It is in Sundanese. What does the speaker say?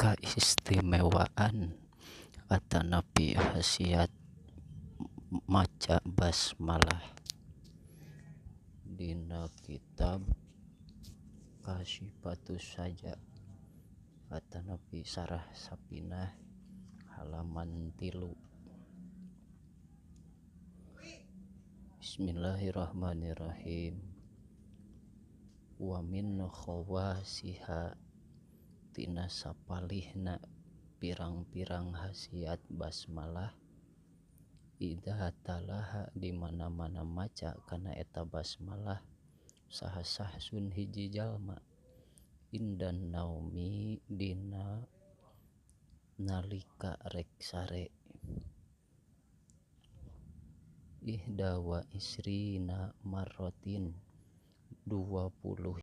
Kaistimewaan atanapi khasiat maca basmalah dina kitab Kasyifatus Saja atanapi Sarah Sapinah halaman 3. Bismillahirrahmanirrahim. Wa min khawasiha tina sapalihna pirang-pirang khasiat basmalah idza talaha di mana-mana maca kana eta basmalah saha sahsun hiji jalma indan naumi dina nalika rek sare ihda wa isrina marrotin 20.